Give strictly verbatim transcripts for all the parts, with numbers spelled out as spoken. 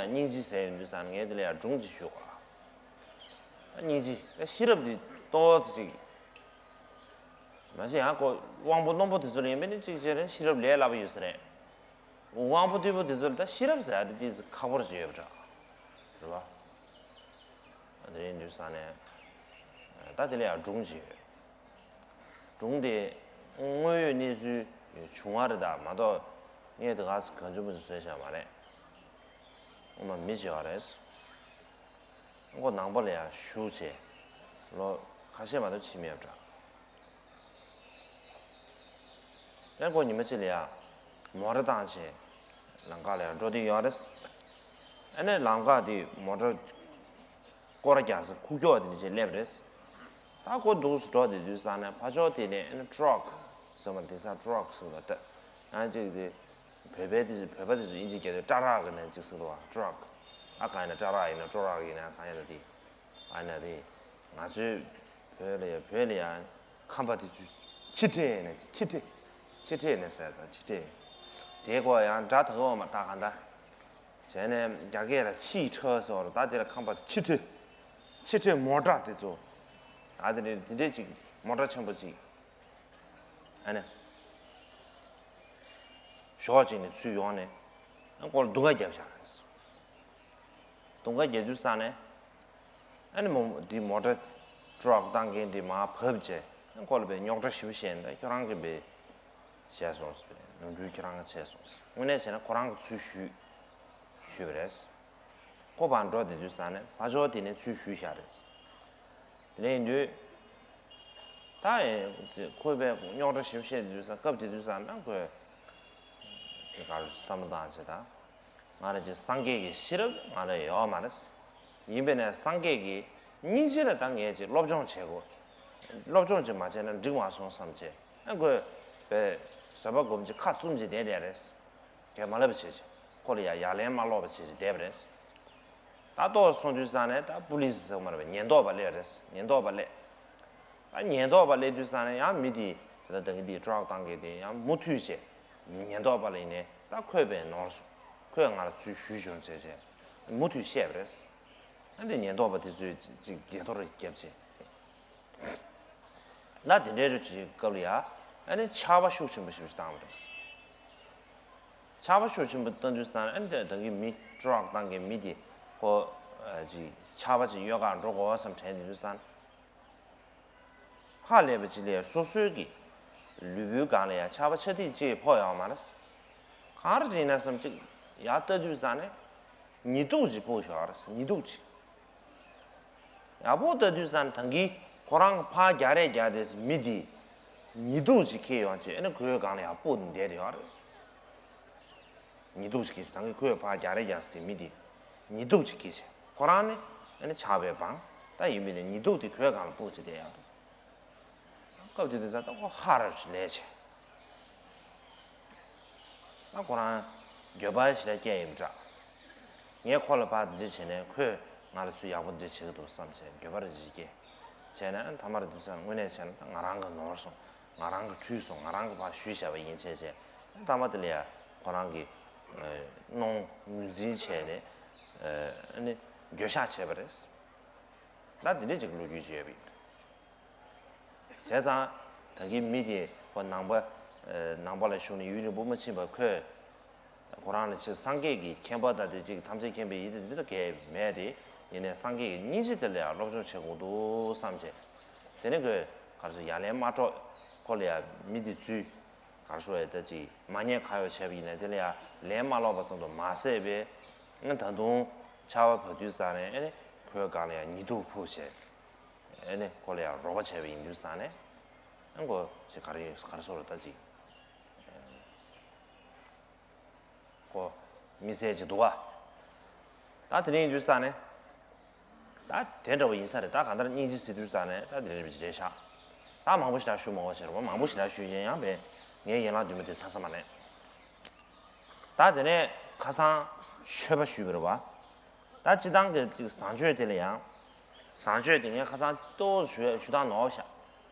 སྙིང་རྗེ་ཟེར་ཡོང་དུས་ཙང་ངས་དེ་ལ་ཡང་སྒྲུང་ཅིག་ཞུ་དགོས། ད་སྙིང་རྗེ། ད་ཤེས་རབ་དེ་ཏོག་ཙམ་ཅིག་མ་གཞི་ཡང་ཁོ་དབང་པོ་རྣོན་པོ་དེ་ཚོ་ལ་ཡིན་པས་ནི་གཅིག་བྱས་ན་ཤེས་རབ་ལས་སླ་པོ་ཡོད་ས་རེད། དབང་པོ་རྟུལ་པོ་དེ་ཚོ་ལ་ད་ཤེས་རབ་ཟེར་ཡ་དེ་ཏོག་ཙམ་ཁག་པོ་ཅིག་ཡོད་པ་འདྲ། རེད་བ། དེ་ཡིན་དུས་ཙང་ནས་ད་དེ་ལ་ཡང་སྒྲུང་ཅིག་ཡོད། སྒྲུང་དེ་དངོས་ཡོད་གནས་ཚུལ་བྱུང་བ་རེད་ད་མ་གཏོགས་ངས་དེ་ག་གང་བྱུང་མི་བཟོས་བྱས་མ་རེད། སྔོན་མ་མི་བྱེད་པ་རེད། ཁོ་ནང་པ་ལ་ཡང་ཞུགས་བྱས་ལོ་ཁ་ཤས་མ་གཏོགས་ཕྱིན་མེད་པ་འདྲ། ཨེ་ཁོ་ཉི་མ་གཅིག་ལ་ཡང་མོ་ཊ་བཏང་བྱས་ལམ་ཁ་ལ་ཡང་འགྲོ་བསྡད་ཡོད་རེད། ཨ་ནི་ལམ་ཁ་དེ་མོ་ཊ་སྐོར་ར་རྒྱག་ས་ཁུག་ཀྱོག་དེ་འདྲ་བྱས་སླེབས་རེད། ད་ཁོ་འདུག་སེ་འགྲོ་བསྡད་དུས་ཙང་ནས་ཕར་ཕྱོགས་དེ་ནས་ཨ་ནི་ཊྲག་ཟེར་བ་དེང་སང་ཊྲག་ཟེར་བ་ད་ཡང་ཅིག་དེ། བོད་པའི་དེ་བོད་པ་དེ་ཚོ་དབྱིན་ཇི་སྐད་དུ་ཊ་རག་གི་ནང་ཅིག་ཟེར་བ་ཊྲག་ཨ་གང་ཡིན་ན་ཊ་རག་ཡིན་ན་ཊྲོ་རག་ཡིན་ན་གང་ཡིན་ན་དེ། ཨ་ན་རེད། ང་ཚོའི་བོད་ལ་ཡ་བོད་ལ་ཡ་ཁམས་པ་དེ་ཚོས་ཕྱི་ཁྲལ་ནས་དེ་ཕྱི་ཁྲལ་ཕྱི་ཁྲལ་ནས་ཟེར་དང་ཕྱི་ཁྲལ། དེ་གོ་ཡང་སྒྲ་དག་འོ་མ་ད་གང་ད། བྱས་ནས་རྒྱ་སྐད་ལ་ཕྱིའི་ཁྲལ་ཟེར་བ་ད་དེ་ལ་ཁམས་པ་དེ་ཕྱི་ཁྲལ། ཕྱི་ཁྲལ་མོ་ཊ་དེ་ཚོ། ད་དེ་འདྲ་དེ་འདྲས་ཅིག་མོ་ཊ་ཆེན་པོ་ཅིག་ཨ་ནི། ཞོགས་གཅིག་ནས་ཚུར་ཡོང་ནས་ཨ་ཁོ་ལ་རྡུང་ཁ་བརྒྱབ་བཞག་རེད། རྡུང་ཁ་བརྒྱབ་དུས་ཙང་ནས་ཨ་ནི་མོ་འདི་མོ་ཊ་ཊྲག་བཏང་མཁན་འདི་མར་བབས་རྗེས་ཨ་ཁོ་ལ་བས་རྙོག་དྲ་ཞེ་པོ་བཤད་ནས་ཁྱོད་རང་གིས་བས་བྱས་སོང་ཟེར་བས་ནོར་འཁྲུལ་ཁྱོད་རང་གིས་བྱས་སོང་ཟེར་དངོས་གནས་བྱས་ན་ཁོ་རང་གིས་ཚུར་ཞུས་ཞུས་པ་རེད། ཁོ་ཕར་འགྲོ་བསྡད་དུས་ཙང་ནས་ཕར་ཕྱོགས་དེ་ནས་ཚུར་ཞུས་བཞག་རེད། དེ་ནས་ཡིན་དུས། ད་ཡིན་ཁོས་པའི་རྙོག་དྲ་ཞིབ་བཤད་དུས་ཙང་སྐབས་དེ་དུས་ཙང་ན་ཁོས་དེ་གར་བསམ་བློ་བཏང་བྱས་ད། ང་རང་ཅིག་སངས་རྒྱས་ཀྱི་ཤེས་རབ་ང་ལ་ཡོད་མ་རེད། ཡིན་པས་ན་སངས་རྒྱས་ཀྱི་སྙིང་རྗེ་ལ་ད་ངས་ཅིག་སློབ་སྦྱོང་བྱེད་དགོས། སློབ་སྦྱོང་ཅིག་མ་བྱས་ན་འགྲིག་མ་སོང་བསམ་བྱས་ཨ་ཁོས་པའི་བཟོད་པ་སྒོམ་ཅིག་ཁ་བཙུམ་ཅིག་བསྡད་བསྡད་རེད། དེ་མ་ལབ་པ་བྱས་ཅིག་ཁོ་ལ་ཡ་ཡ་ལན་མ་སློག་པ་བྱས་ཅིག་བསྡད་པ་རེད། ད་ཏོག་སོང་དུས་ཙང་ནས་ད་པུ་ལི་སི་ཟེར་བ་མ་རེད་པས་ཉེན་རྟོག་པ་སླེབས་རེད་ཉེན་རྟོག་པ་སླེབས། ད་ཉེན་རྟོག་པ་སླེབས་དུས་ཙང་ནས་ཡང་མི་དེ་ད་ལྟ་ད་གིན་དེ་ཊྲག་བཏང་མཁན་དེ་ཡང་མུ་མཐུད་བྱས་ཉེན་རྟོག་པ་ལ་ཡིན་ནས་ད་ཁོས་པས་ནོར་སོང་ཁོས་ང་ལ་ཚུར་ཞུས་བྱུང་བྱས་བྱས་མུ་མཐུད་བཤད་པ་རེད། ཨ་འདི་ཉེན་རྟོག་པ་དེ་ཚོས་ཅིག་བརྒྱད་ཐོར་བརྒྱབ་བྱས། ན་དེ་འདྲའི་རུ་ཅིག་སྐབས་ལ་ཡ་ཨ་ནི་ཆར་པ་ཤུགས་ཆེན་པོ་ཞིག་བཏང་བ་རེད། ཆར་པ་ཤུགས་ཆེན་པོ་བཏང་དུས་ཙང་ཨ་ནི་ད་གིན་མི་ཊྲག་བཏང་མཁན་མི་དེ་ཁོ་ཅིག་ཆར་པ་ཅིག་གཡོལ་གར་འགྲོ་དགོས་བསམ་དྲན་དུས་ཙང་ཧ་ལས་པ་ཅིག་ལས་སོ་སོའི་གི་ལུས་པོའི་སྒང་ལ་ཡ་ཆར་པ་ཆ་ཐིགས་གཅིག་ཕོག་ཡོད་མ་རེད། གང་རེད་ཡིན་ན་བསམ་ཅིག་ཡར་ལྟ་དུས་ཙང་ནས་ཉི་གདུགས་ཅིག་ཕོག་ཡོད་རེད་ཉི་གདུགས་ཅིག་ཡག་པོ་ལྟ་དུས་ཙང་ད་གིན་ཁོ་རང་གི་ཕར་རྒྱག་རེས་རྒྱག་དེ་མི་དེ་ཉི་གདུགས་ཅིག་འཁྱེར་ཡོང་བྱས་ཨ་ནི་ཁོའི་སྒང་ལ་ཡར་སྤོས་ནས་བསྡད་ཡོད་རེད། ཉི་གདུགས་ཅིག་འཁྱེར་བྱས་ད་གིན་ཁོས་ཕར་རྒྱག་རེས་རྒྱག་ས་དེ་མི་དེ་ཉི་གདུགས་ཅིག་འཁྱེར་བྱས་ཁོ་རང་ནི་ཨ་ནི་ཆར་པས་སྦངས་ད་ཡིན་པས་ནི་ཉི་གདུགས་དེ་ཁོའི་སྒང་ལ་སྤོས་བྱས་བསྡད་ཡོད་རེད། སྐབས་དེ་དུས་ཙང་ད་ཁོ་ཧ་རབ་ཅིག་ལས་བྱས། ད་ཁོ་རང་འགྱོད་པ་ཞེ་དྲག་སྐྱེས་ཡིན་འདྲ། ངས་ཁོ་ལ་ཕར་འདི་བྱས་ནས་ཁོས་ང་ལ་ཚུར་ཡག་པོ་འདི་བྱེད་ཀྱི་འདུག་བསམ་བྱས་འགྱོད་པ་རེ་ཅིག་སྐྱེས། བྱས་ནས་ཨ་ཐ་མར་དུས་ཚོད་དངོས་གནས་བྱས་ན་ད་ང་རང་གི་ནོར་སོང་ང་རང་གི་འཁྲུལ་སོང་ང་རང་གི་ཕར་ཞུས་བཞག་པ་ཡིན་བྱས་བྱས་ཨ་ཐ་མ་དེ་ལ་ཡ་ཁོ་རང་གི་གནོང་ངོས་འཛིན་བྱས་ནས་ཨ་ནི་འགྱོད་བཤགས་བྱས་པ་རེད། ད་འདི་འདྲས་ཅིག་ལོ་རྒྱུས་ཅིག་ཡོད་པ་ཡིན། བྱས་ཙང་ད་གིན་མི་དེ་ཁོ་ནང་པ་ནང་པ་ལ་ཞུགས་ནས་ཡུན་རིང་པོ་མ་ཕྱིན་པར་ཁོས་ཁོ་རང་ལ་ཕྱིར་སངས་རྒྱས་ཀྱི་མཁྱེན་པ་དང་དེ་གཅིག་ཐམས་ཅད་མཁྱེན་པའི་ཡིད་དེ་འདི་ལ་གལ་མེད་དེ་ཡིན་ནའི་སངས་རྒྱས་ཀྱི་སྙིང་རྗེ་དེ་ལ་ཡང་སློབ་སྦྱོང་བྱེད་དགོས་འདུག་བསམ་བྱས། དེ་ནས་ཁོས་ག་རེ་ཟེར་ཡ་ལན་མ་སྤྲོད་ཁོ་ལ་ཡང་མི་དེ་ཚུར་ག་རེ་ཟེར་ཡ་ད་ཅིག་མ་ཉེས་ཁ་གཡོགས་བྱས་པ་ཡིན་ན་དེ་ལ་ཡང་ལན་མ་སློག་པ་ཙམ་དུ་མ་ཟད་པས་ད་དུང་ཆར་པ་བབས་དུས་ཙང་ནས་ཨེ་ནི་ཁོའི་སྒང་ལ་ཡང་ཉི་གདུགས་ཕུབ་བྱས། ཨེ་ནི་ཁོ་ལ་ཡང་རོགས་པ་བྱས་པ་ཡིན་དུས་ཙང་ནས་ཨེ་ཁོ་ཅིག་ག་རེ་ཡོད་ག་རེ་སོ་ར་ད་ཅིག་ཁོ་མི་ཚེ་ཅིག་འདུག་ག་ད་དེ་ནས་ཡིན་དུས་ཙང་ནས་ད་དེ་འདྲ་བ་ཡིན་ས་རེད། ད་གང་ལྟར་སྙིང་རྗེ་ཟེར་དུས་ཙང་ནས་ད་དེ་རེད་རེད་ཤག་ད་མང་པོ་ཞེ་དྲག་ཞུ་མ་དགོས་ཤེས་རེད་པ། མང་པོ་ཞེ་དྲག་ཞུས་ཀྱང་ཡང་བས་ངའི་ཡན་ལག་འདུས་མ་དེ་ཚར་ས་མ་རེད། ད་དེ་ནས་ཁ་སང་མཆོད་པ་ཞུས་པ་རེད་པ། ད་སྤྱི་བཏང་གི་ཅིག་བཟང་སྤྱོད་དེ་ལ་ཡང་། བཟང་སྤྱོད་དེ་ངས་ཁ་སང་ཏོག་ཙམ་ཞུ་ཞུ་སྟངས་ནོར་ཤག་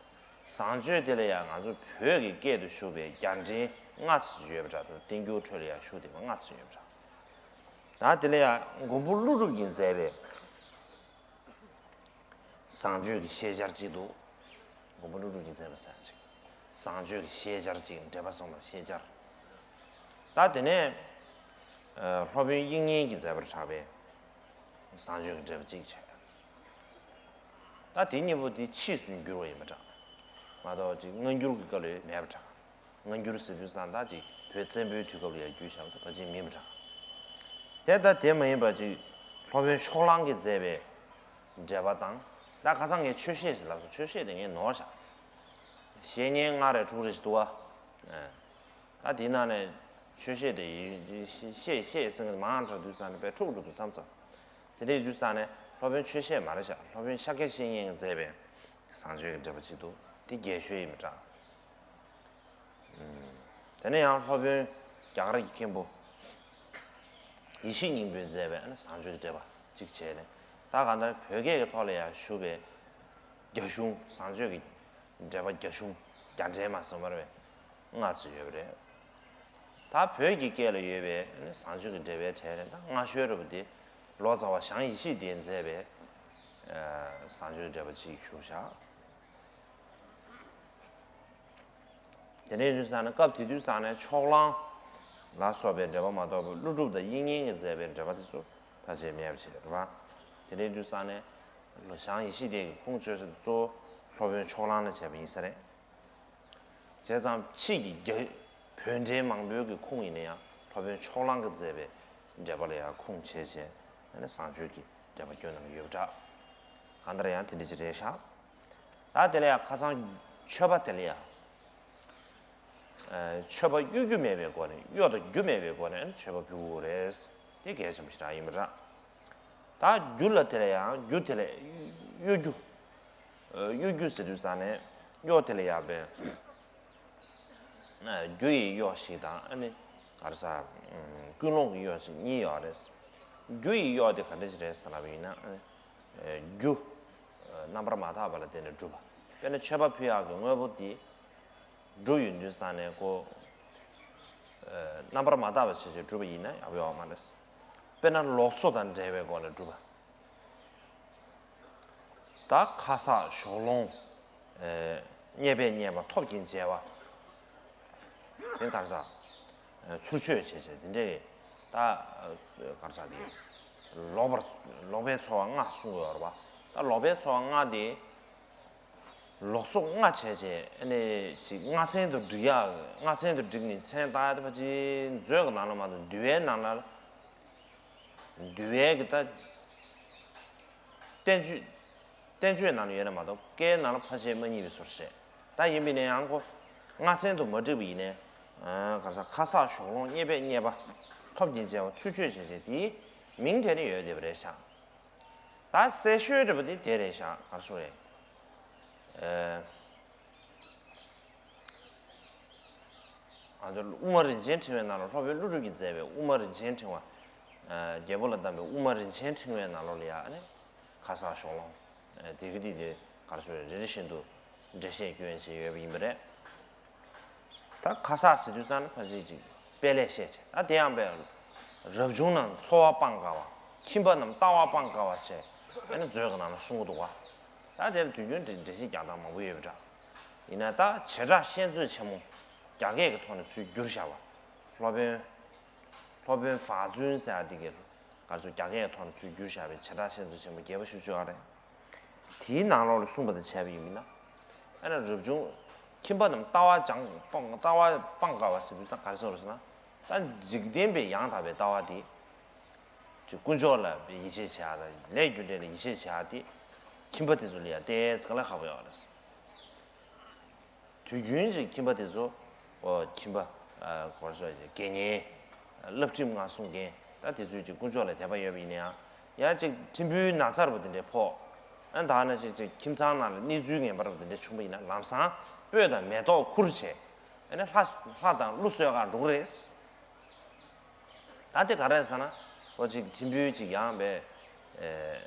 བཟང་སྤྱོད་དེ་ལ་ཡང་ང་ཚོ་བོད་ཀྱི་སྐད་དུ་ཞུགས་པའི་རྒྱ་འགྲེལ་ལྔ་ཙམ་ཡོད་པ་འདྲ་དང་བསྟན་འགྱུར་ཁྲོད་ལ་ཡང་ཞུགས་བསྡད་པ་ལྔ་ཙམ་ཡོད་པ་འདྲ། ད་དེ་ལ་ཡང་མགོན་པོ་ཀླུ་སྒྲུབ་ཀྱིས་མཛད་པའི་བཟང་སྤྱོད་ཀྱི་ཤེས་བྱར་གཅིག་འདུག་མགོན་པོ་ཀླུ་སྒྲུབ་ཀྱིས་མཛད་པ་ཟེར་ཡང་གཅིག་བཟང་སྤྱོད་ཀྱི་ཤེས་བྱར་གཅིག་འགྲེལ་པ་གསུངས་པ་ཤེས་བྱར། ད་དེ་ནས་ཨ་སློབ་དཔོན་དབྱིག་གཉེན་གྱིས་མཛད་པར་གྲགས་པའི་བཟང་སྤྱོད་ཀྱི་འགྲེལ་པ་གཅིག་བྱས། ད་དེ་གཉིས་པོ་དེ་ཕྱིས་སུ་འགྱུར་བ་ཡིན་པ་འདྲ། མ་གཏོགས་ཅིག་སྔ་འགྱུར་གྱི་སྐབས་ལ་མེད་པ་འདྲ། སྔ་འགྱུར་ཟེར་དུས་ཙང་ད་ཅིག་བོད་བཙན་པོའི་དུས་སྐབས་ལ་ཡང་བརྒྱུད་བཞག་པ་དེ་ཕལ་ཆེར་མིན་པ་འདྲ། དེ་ལྟར་དེ་མ་ཡིན་པ་ཅིག་སློབ་དཔོན་ཕྱོགས་གླང་གིས་མཛད་པའི་འགྲེལ་པ་དང་། ད་ཁ་སང་ངས་ཆོས་བཤད་ཟེར་ལབ་སོང་། ཆོས་བཤད་དེ་ངས་ནོར་བཞག་བཤད་ཉན་ལྔ་རེ་དྲུག་རེ་ཞིག་འདུག་བ། ཨ། ད་དེའི་ནང་ནས་ཆོས་བཤད་དེ་ཡི་བཤད་བཤད་ཟེར་མཁན་མང་དྲགས་དུས་ཙང་ནས་དཔེ་འཁྲུག་འགྲོ་འདུག་བསམ་ཙང་། དེ་འདྲའི་དུས་ཙང་ནས་སློབ་དཔོན་ཆོས་བཤད་མ་རེད་བཞག་སློབ་དཔོན་ཤཱཀྱ་བཤེས་གཉེན་གྱིས་མཛད་པའི་བཟང་སྤྱོད་ཀྱི་འགྲེལ་པ་ཅིག་འདུག་དེ་རྒྱས་ཤོས་ཡིན་པ་འདྲ། དེ་ནས་ཡང་སློབ་དཔོན་རྒྱ་གར་གྱི་མཁན་པོ་ཡེ་ཤེས་སྙིང་པོས་མཛད་པའི་ཨ་ནི་བཟང་སྤྱོད་ཀྱི་འགྲེལ་པ་གཅིག་བྱས་ནས། ད་གང་ལྟར་བོད་སྐད་ཀྱི་ཐོག་ལ་ཡང་བཞུགས་པའི་རྒྱ་གཞུང་བཟང་སྤྱོད་ཀྱི་འགྲེལ་པ་རྒྱ་གཞུང་རྒྱ་འགྲེལ་མ་ཟེར་བ་རེད་པས་ལྔ་ཙམ་ཡོད་པ་རེད། ད་བོད་ཀྱི་སྐད་ལ་ཡོད་པའི་ཨ་ནི་བཟང་སྤྱོད་ཀྱི་འགྲེལ་པའི་གྲས་ལས་ད་སྔ་ཤོས་རེད་པ་དེ་ལོ་ཙཱ་བ་ཞང་ཡེ་ཤེས་སྡེས་མཛད་པའི་ཨ་བཟང་སྤྱོད་ཀྱི་འགྲེལ་པ་ཅིག་བཞུགས་བཞག་དེ་ནས་དུས་ཙང་ནས་སྐབས་དེ་དུས་ཙང་ནས་ཕྱོགས་གླང་ལ་སོགས་པའི་འགྲེལ་པ་མ་གཏོགས་པའི་ཀླུ་སྒྲུབ་དང་དབྱིག་གཉེན་གྱིས་མཛད་པའི་འགྲེལ་པ་དེ་ཚོ་ཕལ་ཆེར་མེད་པ་བྱས་རེད་པ། དེ་ནས་དུས་ཙང་ནས་ཞང་ཡེ་ཤེས་སྡེ་གི་ཁུངས་བཅོལ་ས་དེ་གཙོ་བོ་སློབ་དཔོན་ཕྱོགས་གླང་ལ་བྱས་པ་ཡིན་ས་རེད། བྱས་ཙང་ཕྱིས་ཀྱི་རྒྱ་བོད་འགྲེལ་མང་པོའི་གི་ཁུངས་ཡིན་ན་ཡང་སློབ་དཔོན་ཕྱོགས་གླང་གིས་མཛད་པའི་འགྲེལ་པ་ལ་ཡང་ཁུངས་བྱས་བྱས་ཨ་ནི་བཟང་སྤྱོད་ཀྱི་འགྲེལ་པ་བསྐྱོན་གནང་གི་ཡོད་པ་འདྲ། གང་ལྟར་ཡང་དེ་འདྲ་ཅིག་རེད་ཤག་ད་དེ་ལ་ཡང་ཁ་སང་མཆོད་པ་དེ་ལ་ཡང་། ཨ། མཆོད་པ་གཡོ་སྒྱུ་མེད་པའི་སྒོ་ནས་གཡོ་དང་སྒྱུ་མེད་པའི་སྒོ་ནས་མཆོད་པ་ཕུལ་དགོས་རེད། དེ་གལ་ཆེན་པོ་ཞེ་དྲག་ཡིན་པ་འདྲ། ད་སྒྱུ་ལ་དེ་ལ་ཡང་སྒྱུ་དེ་ལ་གཡོ་སྒྱུ། ཨ། གཡོ་སྒྱུ་ཟེར་དུས་ཙང་ནས་གཡོ་དེ་ལ་ཡང་བས། ཨ། སྒྱུ་ཡི་གཡོ་ཞིག་དང་ཨ་ནི་ག་རེ་ཟ། ཀུན་སློང་གི་གཡོ་ཞིག་གཉིས་ཡོད་རེད། སྒྱུ་ཡི་གཡོ་དེ་ག་འདྲ་ཞིག་རེད་ཟེར་ལབ་པ་ཡིན་ན། ཨ་ནི་སྒྱུ། རྣམ་པར་མ་དག་པ་ལ་བརྟེན་ནས་གྲུབ་པ། དཔེར་ན་མཆོད་པ་ཕུལ་ཡག་གི་དངོས་པོ་འདི་སྒྲུབ་ཡོང་དུས་ཙང་ནས་ཁོ། ཨ། རྣམ་པར་མ་དག་པ་བྱས་བྱས་སྒྲུབ་པ་ཡིན་ན་ཡག་པོ་ཡོད་མ་རེད། དཔེར་ན་ལོག་འཚོ་དང་འབྲེལ་བའི་སྒོ་ནས་སྒྲུབ་པ། ད་ཁ་གསག་གཞོགས་སློང་། ཨ། རྙེད་པས་རྙེད་པ་ཐོབ་ཀྱིན་བྱས་པ། དེ་གར་ས། ཚུར་ཆོད་བྱས་བྱས་དེ་འདྲའི་ད་གར་ས་དེ། ལོག་པར་ལོག་པའི་འཚོ་བ་ལྔ་གསུང་གི་ཡོད་རེད་པ། ད་ལོག་པའི་འཚོ་བ་ལྔ་དེ། ལོག་འཚོ་ལྔ་བྱས་བྱས་ཨ་ནི་ཅིག་ལྔ་ཚན་དུ་སྒྲིག་ཡག་ལྔ་ཚན་དུ་སྒྲིག་ནས་ཚན་བཏགས་ཡག་དེ་ཕལ་ཆེར་མཛོད་ཀྱི་ནང་ལ་མ་གཏོགས་འདུལ་བའི་ནང་ལ། འདུལ་བའི་གི་ད། བསྟན་བཅོས། བསྟན་བཅོས་ནང་ལ་ཡོད་ན་མ་གཏོགས་བཀའི་ནང་ལ་ཕལ་ཆེར་མ་རྙེད་པའི་བཟོ་འདྲ་རེད། ད་ཡིན་པས་ན་ཡང་ཁོ། ལྔ་ཚན་དུ་མ་བསྒྲིགས་པ་ཡིན་ནའི། ཨ། ག་རེ་ཟ། ཁ་གསག་གཞོགས་སློང་རྙེད་པས་རྙེད་པ། ཐོབ་ཀྱིན་བྱས་པ་ཚུར་ཆོད་བྱས་བྱས་དེའི་མིང་དེ་ནི་ཡོད་བསྡད་པ་རེད་ཤག་ད་གསལ་ཤོས་འདྲ་པོ་དེ་དེ་རེད་ཤག་ག་རེ་ཟེར་དགོས་རེད། ཨ། ཨ། དབུ་མ་རིན་ཆེན་ཕྲེང་བའི་ནང་ལ་སློབ་དཔོན་ཀླུ་སྒྲུབ་ཀྱིས་མཛད་པའི་དབུ་མ་རིན་ཆེན་ཕྲེང་བ། ཨ། རྒྱལ་པོ་ལ་གདམས་པའི་དབུ་མ་རིན་ཆེན་ཕྲེང་བའི་ནང་ལོགས་ལ་ཡང་ཨ་ནི། ཁ་གསག་གཞོགས་སློང་། ཨ། དེ་གི་དེ་དེ་ག་རེ་ཟེར་དགོས་རེད། རེ་རེ་བཞིན་དུ་འགྲེལ་བཤད་སྐྱོན་བྱས་ཡོད་པ་ཡིན་པ་རེད། ད་ཁ་གསག་ཟེར་དུས་ཙང་ནི་ཕལ་ཆེར་ཅིག་དཔེ་ལས་བཤད་བྱས། ད་དེ་ཡང་དཔེ། རབ་བྱུང་རྣམས་འཚོ་བ་སྤང་དཀའ་བ། ཁྱིམ་པ་རྣམས་ལྟ་བ་སྤང་དཀའ་བ་བྱས། ཨ་ནི་མཛོད་ཀྱི་ནང་ལ་གསུང་གི་འདུག་བ། ད་དེར་དུས་རྒྱུན་འགྲེལ་འགྲེལ་བཤད་རྒྱག་སྟངས་མང་པོ་ཡོད་པ་འདྲ། ཡིན་ན་ད་བྱེ་བྲག་བཤད་མཛོད་ཆེན་མོ་རྒྱ་སྐད་ཀྱི་ཐོག་ནས་ཚུར་བསྒྱུར་བཞག་པ། སློབ་དཔོན། སློབ་དཔོན་ཧྥ་ཙུན་ཟེར་ཡ་དེ་གིས་ག་ཚོད་རྒྱ་སྐད་ཀྱི་ཐོག་ནས་ཚུར་བསྒྱུར་བཞག་པའི་བྱེ་བྲག་བཤད་མཛོད་ཆེན་མོ་རྒྱས་པ་ཞེ་པོ་ཅིག་ཡོད་རེད། དེའི་ནང་ལོགས་ལ་གསུངས་པ་དང་བྱས་པ་ཡིན་ན། ཨ་ནི་རབ་བྱུང་། ཁྱིམ་པ་རྣམས་ལྟ་བ་སྤང་སྤང་ལྟ་བ་སྤང་དཀའ་བ་ཟེར་དུས་ད་ག་རེ་ཟེར་དགོས་ཟེར་ན། ད་འཇིག་རྟེན་པའི་ཡང་དག་པའི་ལྟ་བ་དེ། ཅིག་དཀོན་མཆོག་ལ་ཡིད་ཆེས་བྱེད་ཡ་དང་ལས་རྒྱུ་འབྲས་ལ་ཡིད་ཆེས་བྱེད་ཡ་དེ། ཁྱིམ་པ་དེ་ཚོ་ལ་ཡ་ཏོག་ཙམ་དཀའ་ལས་ཁག་པོ་ཡོད་རེད། དུས་རྒྱུན་གྱི་ཁྱིམ་པ་དེ་ཚོ། ཨོ། ཁྱིམ་པ། ཨ། གོ་སོ་ཡི་དགེ་བསྙེན། བསླབ་ཁྲིམས་ལྔ་སྲུང་མཁན། ད་དེ་ཚོས་ཀྱི་དཀོན་མཆོག་ལ་དད་པ་ཡོད་པ་ཡིན་ན་ཡང་། ཡང་ཅིག་ཕྲན་བུའི་ན་ཚ་ར་པོ་དེ་འདྲས་ཕོག་ཨ། ད་ནི་ཅིག་ཅིག་ཁྱིམ་ཚང་ནང་ལ་གནས་ཚུལ་ངན་པ་ར་པོ་དེ་འདྲས་བྱུང་པ་ཡིན་ན་ལམ་སང་སྤོས་དང་མེ་ཏོག་ཁུར་བྱས། ཨ་ནི་ལྷ་ལྷ་དང་ཀླུ་གསོལ་གར་འགྲོ་གི་རེད། ད་དེ་ག་རེ་ཟེར་ན། ཨོ། ཅིག་ཕྲན་བུའི་ཅིག་ཡང་བས། ཨེ།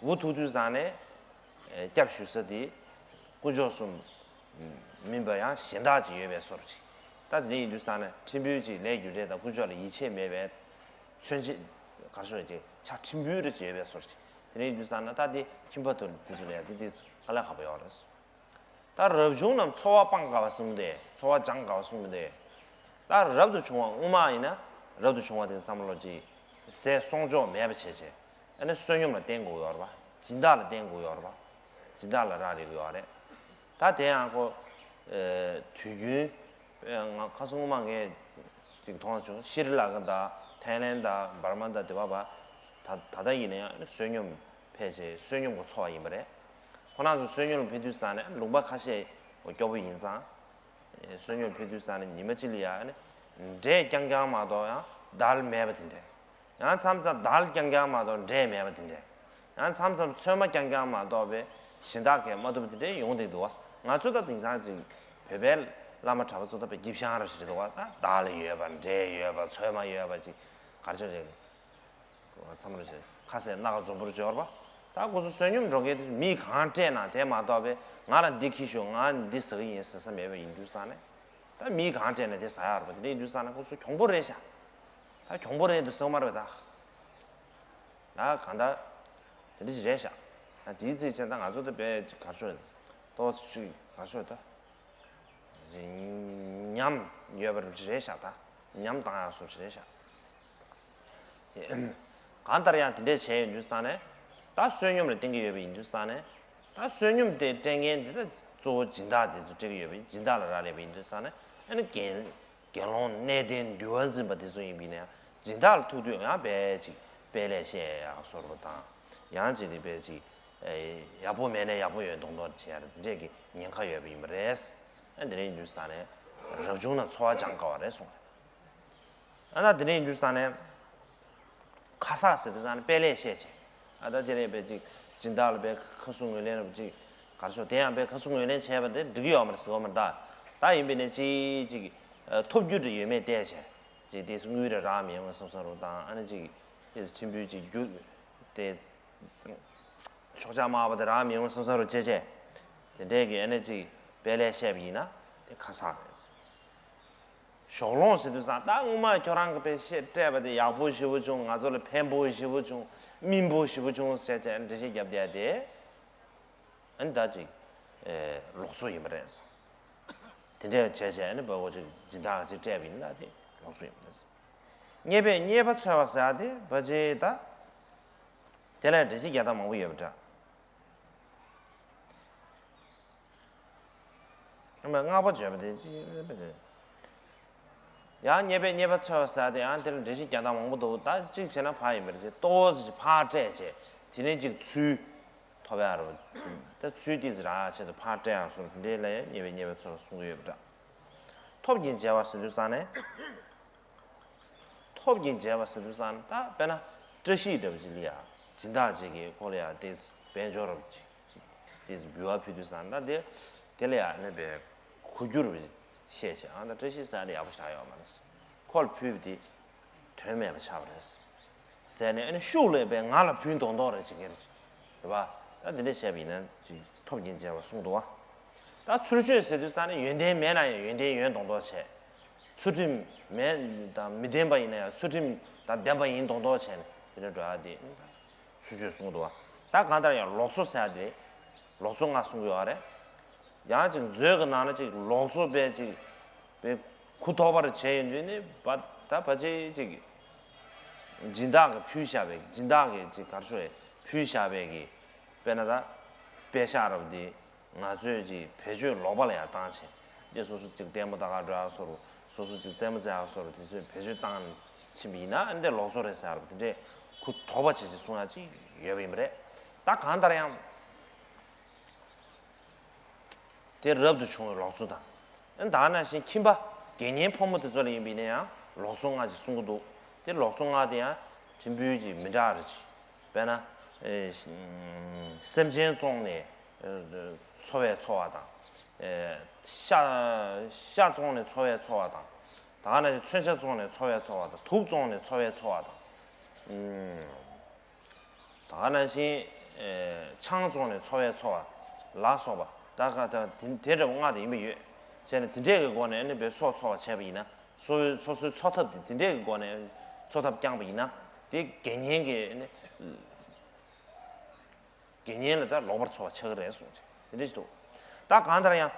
འུ་ཐུག་དུས་ཙང་ནས། ཨེ། སྐྱབས་ཞུ་ས་དེ། དཀོན་མཆོག་གསུམ། མིན་པ་ཡང་གཞན་དག་ཅིག་ཡོད་པའི་བཟོ་འདྲ་ཅིག་ད་དེ་འདྲ་ཡིན་དུས་ཙང་ནས་ཕྲན་བུའི་ཅིག་ལས་རྒྱུ་འབྲས་དང་དཀོན་མཆོག་ལ་ཡིད་ཆེས་མེད་པའི། མཚོན་བྱེད། གར་ཤོར་ཅིག་ཆ་ཕྲན་བུ་རེ་བྱས་པའི་སོར་ཅིག་དེ་རིང་དུས་ས་ན་ད་དེ་ཁྱིམ་པ་དུ་དེ་ཚོ་ལ་ཡང་དེ་དེ་ཚོ་དཀའ་ལས་ཁག་པོ་ཡོད་རེད། ད་རབ་བྱུང་རྣམས་འཚོ་བ་སྤང་དཀའ་བ་གསུངས་ཏེ་འཚོ་བ་སྦྱང་དཀའ་བ་གསུངས་ཏེ། ད་རབ་ཏུ་བྱུང་བ་སྔོན་མ་ཡིན་ན་རབ་ཏུ་བྱུང་བ་དེ་བསམ་བློ་ཅིག་ཟས་སྲུང་སྐྱོབ་མེད་པ་བྱས་བྱས་ཨ་ནི་བསོད་སྙོམས་ལ་བརྟེན་དགོས་ཡོད་རེད་པ། སྦྱིན་བདག་ལ་བརྟེན་དགོས་ཡོད་རེད་པ། སྦྱིན་བདག་ལ་རག་ལས་དགོས་ཡོད་རེད། ད་དེ་ཡང་ཁོ་དུས་རྒྱུན་ང་ཁ་སང་སྔོན་མ་ངས་ཅིག་མཐོང་བྱུང་། ཤྲི་ལང་ཀ་དང་ཐའི་ལན་དང་འབར་མ་དང་དེ་བ་བ་ད་ད་ལྟ་ཡིན་ན་ཡང་བསོད་སྙོམས་ཕལ་ཆེར་བསོད་སྙོམས་ཀྱི་འཚོ་བ་ཡིན་པ་རེད། ཁོ་རང་ཚོ་བསོད་སྙོམས་ཕེབས་དུས་ཙང་ནས་ལུང་པ་ཁ་ཤས་སྐྱོ་པོ་ཡིན་ཙང་། བསོད་སྙོམས་ཕེབས་དུས་ཙང་ནས་ཉི་མ་གཅིག་ལ་ཡང་ནི་འབྲས་རྐྱང་རྐྱང་མ་གཏོགས་ཡང་དལ་མེད་པ་དེ་འདྲ། ཡང་མཚམས་མཚམས་དལ་རྐྱང་རྐྱང་མ་གཏོགས་འབྲས་མེད་པ་དེ་འདྲ། ཡང་མཚམས་མཚམས་ཚོད་མ་རྐྱང་རྐྱང་མ་གཏོགས་པའི་གཞན་དག་གིས་མ་ཐུབ་པ་དེ་འདྲ་ཡོང་བསྡད་འདུག་བ། ང་ཚོ་ད་དེང་སང་ཅིག་བོད་པའི་བླ་མ་གྲྭ་པ་ཚོ་ད་དཔེ་སྐྱིད་ཤང་རབ་ཞིག་རེད་འདུག་བ། ད་དལ་ཡོད་པ་འབྲས་ཡོད་པ་ཚོད་མ་ཡོད་པ་ཅིག་གར་ཆོག་རེད། མཚམས་རེ་བྱས་ཁ་ཟས་སྣ་ཁ་འཛོམས་པོར་འབྱོར་བ། ད་ཁོ་ཚོ་བསོད་སྙོམས་འགྲོ་མཁན་དེ་མིས་གང་སྤྲད་ན་དེ་མ་གཏོགས་པའི་ང་ལ་འདི་ཁྱི་ཤོག་ང་འདི་ཟ་གི་ཡིན་ཟེར་ས་མེད་པ་ཡིན་དུས་ཙང་ནས། ད་མིས་གང་སྤྲད་ན་དེ་ཟ་ཡག་རེད་པ། དེ་འདྲ་ཡིན་དུས་ཙང་ནས་ཁོ་ཚོ་གྱོང་པོ་རེད་ཤག་ད་གྱོང་པོ་རེད་འདུག་ཟེར་མ་རེད་པ། ད་ད་གང་ལྟར་དེ་འདྲ་ཞིག་རེད་ཤག་ད་དེའི་རྩིས་བྱས་ད་ང་ཚོ་ད་དཔེ་ཅིག་གར་ཤོར་ཏོག་ཙམ་ཅིག་གར་ཤོར་ད། ཉམས་ཡོད་པ་རེད་ཤག་ད་ཉམས་བཏང་ཡག་སོགས་རེད་ཤག་གང་ལྟར་ཡང་དེ་འདྲས་བྱས་ཡོང་དུས་ཙང་ནས་ད་བསོད་སྙོམས་ལ་བརྟེན་གྱི་ཡོད་པ་ཡིན་དུས་ཙང་ནས་ད་བསོད་སྙོམས་དེ་སྤྲད་མཁན་དེ་ད་གཙོ་བོ་སྦྱིན་བདག་དེ་ཚོ་སྤྲད་ཀྱི་ཡོད་པ་ཡིན། སྦྱིན་བདག་ལ་རག་ལས་པ་ཡིན་དུས་ཙང་ནས་ཨ་ནི་དགེ་དགེ་སློང་གནས་བརྟན་འདུལ་བ་འཛིན་པ་དེ་ཚོ་ཡིན་པ་ཡིན་ན་ཡང་སྦྱིན་བདག་ལ་ཐུག་དུས་ཡང་དཔེ་ཅིག་དཔེ་ལེགས་བཤད་ཡག་བཟོ་འདྲ་དང་ཡང་ཅིག་དེ་དཔེ་ཅིག་ཡག་པོ་མེད་ན་ཡག་པོ་ཡོད་མདོག་མདོག་བྱེད་ཡག་དེ་འདྲས་ཀྱི་ཉེན་ཁ་ཡོད་པ་ཡིན་པ་རེད། ཨ་དེ་འདྲས་ཡིན་དུས་ཙང་ནས་རབ་བྱུང་ན་འཚོ་བ་སྦྱང་དཀའ་བ་རེད་གསུངས། ཨ་ན་དེ་འདྲ་ཡིན་དུས་ཙང་ནས་ཁ་གསག་ཟེར་དུས་ཙང་ནས་དཔེ་ལེགས་བཤད་བྱས། ཨ་ད་དེ་ལས་དཔེ་ཅིག་སྦྱིན་བདག་ལ་དཔེ་ཁ་གསོ་ངོས་ལེན་རབ་ཅིག་གར་ཤོག་དེ་ཡང་དཔེ་ཁ་གསོ་ངོས་ལེན་བྱས་པ་དེ་འགྲིག་གི་ཡོད་མ་རེད་ཟེར་བ་མ་རེད་ད། ད་ཡིན་པས་ནས་ཅིག་ཅིག་ཐོབ་རྒྱུ་འདྲ་ཡོད་མེད་བལྟས་བྱས་ཅིག་དེ་དངུལ་རེ་རག་མི་ཡོང་བསམ་བསམ་རུ་དང་ཨ་ནི་ཅིག་དེ་ཕྲན་བུ་ཅིག་རྒྱུ་དེ་ཤོག་ཆག་དམར་པོ་དེ་རག་མི་ཡོང་བསམ་བསམ་རུ་བྱས་བྱས་དེ་འདྲས་ཀྱི་ཨ་ནི་ཅིག་དཔེ་ལེགས་བཤད་པ་ཡིན་ན་དེ་ཁ་གསག་རེད། ཞོགས་ལོང་ཟེར་དུས་ཙང་ད་སྔོན་མ་ཁྱོད་རང་གི་དཔེ་བཤད་སྤྲད་པ་དེ་ཡག་པོ་ཞེ་པོ་བྱུང་། ང་ཚོ་ལ་ཕན་པོ་ཞེ་པོ་བྱུང་། སྨིན་པོ་ཞེ་པོ་བྱུང་ཟེར་བྱས་འགྲེལ་བཤད་རྒྱབ་བསྡད་དེ། ཨ་ནི་ད་ཅིག་ཨེ་ལོག་འཚོ་ཡིན་པ་རེད། དེ་འདྲས་བྱས་བྱས་ཨ་ནི་བ་གོ་ཅིག་སྦྱིན་བདག་ཅིག་སྤྲད་པ་ཡིན་ན་དེ་ལོག་འཚོ་ཡིན་པ་རེད། རྙེད་པས་རྙེད་པ་འཚོལ་བ་ཟེར་ཡ་དེ་བ་ཅིག་ད། དེ་ལ་འགྲེལ་བཤད་རྒྱག་སྟངས་མང་པོ་ཡོད་པ་འདྲ། སྔགས་པ་བརྗོད་པ་དེ་ཅི་ཡང་རྙེད་པས་རྙེད་པ་འཚོལ་བ་ཟེར་ཏེ་ཡང་དེར་འགྲེལ་བཤད་རྒྱག་སྟངས་མང་པོ་འདུག་ད་གཅིག་བྱས་ན་ཕར་ཡིན་པ་རེད། ཏོག་ཙམ་ཕར་སྤྲད་བྱས་དེ་ནས་གཅིག་ཚུལ་ཐོབ་ཡག་རེད། ད་ཚུལ་ཏོག་ཙམ་རག་ཡག་ཆེད་དུ་ཕར་སྤྲད་ཡག་སོགས་དེ་འདྲའི་ལ་ཡང་རྙེད་པས་རྙེད་པ་འཚོལ་བ་གསུང་གི་ཡོད་པ་འདྲ། ཐོབ་ཀྱི་མཇལ་བ་ཟེར་དུས་ཙང་ནས། ཐོབ་ཀྱི་མཇལ་བ་ཟེར་དུས་ཙང་ད་དཔེར་ན་བཀྲ་ཤིས་འདྲ་བ་ཅིག་ལ་ཡ་སྦྱིན་བདག་ཅིག་གིས་ཁོ་ལ་ཡ་དེ་དཔལ་འབྱོར་རབ་ཅིག་དེ་འབུལ་བ་ཕུལ་དུས་ཙང་ད་དེ་དེ་ལ་ཡ་ནི་པའི་གོ་རྒྱུ་རབ་བཤད་བྱས་ཨ་ད་བཀྲ་ཤིས་ཟེར་ཡ་དེ་ཡག་པོ་ཞེ་དྲག་ཡོད་མ་རེད། ཁོ་ལ་ཕུལ་བ་དེ་དོན་མེད་པ་ཆགས་པ་རེད། ཟེར་ནས་ཨ་ནི་ཤུགས་ལས་པས་ང་ལ་ཕུལ་མདོག་མདོག་རེ་བྱེད་མཁན་རེད། རེད་པ། ད་འདི་འདྲ་བྱས་པ་ཡིན་ན་ཅིག་ཐོབ་ཀྱི་མཇལ་བ་གསུངས་འདུག་བ། ད་ཚུལ་འཆོས་ཟེར་དུས་ཙང་ནས་ཡོན་ཏན་མེད་ན་ཡང་ཡོན་ཏན་ཡོད་མདོག་མདོག་བྱས། ཚུལ་ཁྲིམས་མེད་དང་མི་ལྡན་པ་ཡིན་ན་ཡང་ཚུལ་ཁྲིམས་དང་ལྡན་པ་ཡིན་མདོག་མདོག་བྱས་ནས་དེ་འདྲ་འགྲོ་ཡ་དེ་ཚུལ་འཆོས་གསུངས་འདུག་བ། ད་གང་ལྟར་ཡང་ལོག་འཚོ་ཟེར་ཡ་དེ་ལོག་འཚོ་ལྔ་གསུང་གི་ཡོད་རེད། ཡང་ཅིག་མཛོད་ཀྱི་ནང་ན་ཅིག་ལོག་འཚོ་པས་ཅིག་པའི་གུ་དོག་པར་བྱས་ཡོང་དུས་ནི་བ་ད་བ་ཅིག་ཅིག་སྦྱིན་བདག་གིས་ཕུལ་བཞག་པའི་སྦྱིན་བདག་གིས་ཅིག་གར་ཤོར་ཕུལ་བཞག་པའི་གི་དཔེར་ན་ད་པད་ཤག་རབ་འདི་ང་ཚོས་ཅིག་བེད་སྤྱོད་ལོག་པ་ལ་ཡང་བཏང་བྱས་འདི་སོ་སོ་ཅིག་ལྟད་མོ་ལྟ་ག་འགྲོ་ཡག་བཟོ་འདྲ་སོ་སོ་ཅིག་རྩེད་མོ་རྩེ་ཡག་བཟོ་འདྲ་དེ་ཚོས་བེད་སྤྱོད་བཏང་ཕྱིན་པ་ཡིན་ན་འདི་ལོག་འཚོ་རེད་ཟེར་ཡག་དེ་འདྲས་གུ་དོག་པ་བྱས་ཅིག་གསུང་ཡག་ཅིག་ཡོད་པ་ཡིན་པ་རེད། ད་གང་ལྟར་ཡང་། དེ་རབ་ཏུ་བྱུང་བའི་ལོག་འཚོ་དང་། ཨ་ནི་ད་ག་ནང་བཞིན་ཁྱིམ་པ་དགེ་བསྙེན་ཕོ་མོ་དེ་ཚོ་ལ་ཡིན་པ་ཡིན་ན་ཡང་ལོག་འཚོ་ལྔ་ཅིག་གསུང་གི་འདུག་དེ་ལོག་འཚོ་ལྔ་དེ་ཡང་ཕྲན་བུ་ཅིག་མི་འདྲ་རེ་ཅིག་དཔེར་ན། ཨེ། སེམས་ཅན་བཙོངས་ནས་ཨེ་འཚོ་བའི་འཚོ་བ་དང་། ཨེ། ཤ་ཤ་བཙོངས་ནས་འཚོ་བའི་འཚོ་བ་དང་། ད་ག་ནང་བཞིན་མཚོན་ཆ་བཙོངས་ནས་འཚོ་བའི་འཚོ་བ་དང་དུག་བཙོངས་ནས་འཚོ་བའི་འཚོ་བ་དང་། ཨུམ། ད་ག་ནང་བཞིན། ཨེ། ཆང་བཙོངས་ནས་འཚོ་བའི་འཚོ་བ་ལ་སོགས་པ་ད་ག་ད་དེ་དེ་འདྲ་བ་ལྔ་དེ་ཡིན་པ་ཡོད། བྱས་ནས་དེ་འདྲས་ཀྱི་སྒོ་ནས་ཨ་ནི་བའི་སྲོག་འཚོ་བ་བྱས་པ་ཡིན་ན་སོ་སོའི་སོ་སོའི་འཚོ་ཐབས་དེ་དེ་འདྲས་ཀྱི་སྒོ་ནས་འཚོ་ཐབས་བསྐྱངས་པ་ཡིན་ན། དེ་དགེ་བསྙེན་གྱི་ནི་དགེ་བསྙེན་ལ་ད་ལོག་པར་འཚོ་བ་ཆགས་ཀྱི་རེད་གསུངས་ཅིག་དེ་འདྲ་ཞིག་འདུག་ད་གང་ལྟར་ཡང་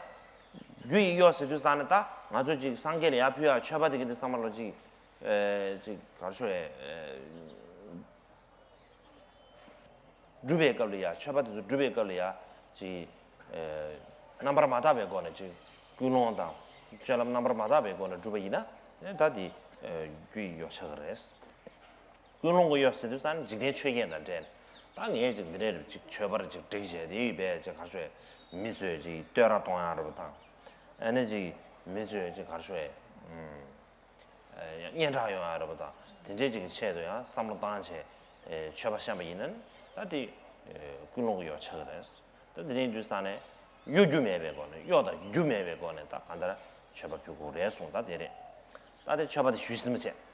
རྒྱུ་ཡི་གཡོ་ཟེར་དུས་ཙང་ནས་ད་ང་ཚོ་ཅིག་སངས་རྒྱས་ལ་ཡར་ཕུལ་ཡག་མཆོད་པ་དེ་གི་དེ་བསམ་བློ་ཅིག་ཨེ་ཅིག་ག་རེ་ཞུ་དགོས་རེད། སྒྲུབ་པའི་སྐབས་ལ་ཡ་མཆོད་པ་དེ་ཚོ་སྒྲུབ་པའི་སྐབས་ལ་ཡ་ཅིག་ཨེ་རྣམ་པར་མ་དག་པའི་སྒོ་ནས་ཅིག་ཀུན་སློང་དང་སྤྱོད་ལམ་རྣམ་པར་མ་དག་པའི་སྒོ་ནས་སྒྲུབ་པ་ཡིན་ན་ཨེ་ད་དེ་ཨེ་རྒྱུ་ཡི་གཡོ་ཆགས་ཀྱི་རེད། ཀུན་སློང་གི་གཡོ་ཟེར་དུས་ཙང་འཇིག་རྟེན་ཆོས་བརྒྱད་དང་འབྲེལ། ད་ངས་ཅིག་འདི་འདྲའི་ཅིག་མཆོད་པར་ཅིག་སྒྲིག་བྱས་དེ་ཡོད་པས་ཅིག་ག་རེ་ཞུ་དགོས་རེད། མི་ཚོས་ཅིག་བསྟོད་ར་གཏོང་ཡག་རེད་པ་དང་། ཨ་ནི་ཅིག་མི་ཚོས་ཅིག་ག་རེ་ཞུ་དགོས་རེད། ཨུམ། ཨེ་ཡང་སྙན་གྲགས་ཡོང་ཡག་རེད་པ་དང་དེ་འདྲའི་ཅིག་གི་ཆེད་དུ་ཡང་བསམ་བློ་བཏང་བྱས་ཨེ་མཆོད་པ་བཤམས་པ་ཡིན་ན་ནི་ད་དེ་ཨེ་ཀུན་སློང་གི་གཡོ་ཆགས་ཀྱི་རེད། ད་དེ་འདྲ་ཡིན་དུས་ཙང་ནས་གཡོ་སྒྱུ་མེད་པའི་སྒོ་ནས་གཡོ་དང་སྒྱུ་མེད་པའི་སྒོ་ནས་ད་གང་ལྟར་མཆོད་པ་ཕུལ་དགོས་རེད་གསུངས། ད་དེ་རེད། ད་དེ་མཆོད་པ་དེ་ཞུས་ཟིན་པ་བྱས།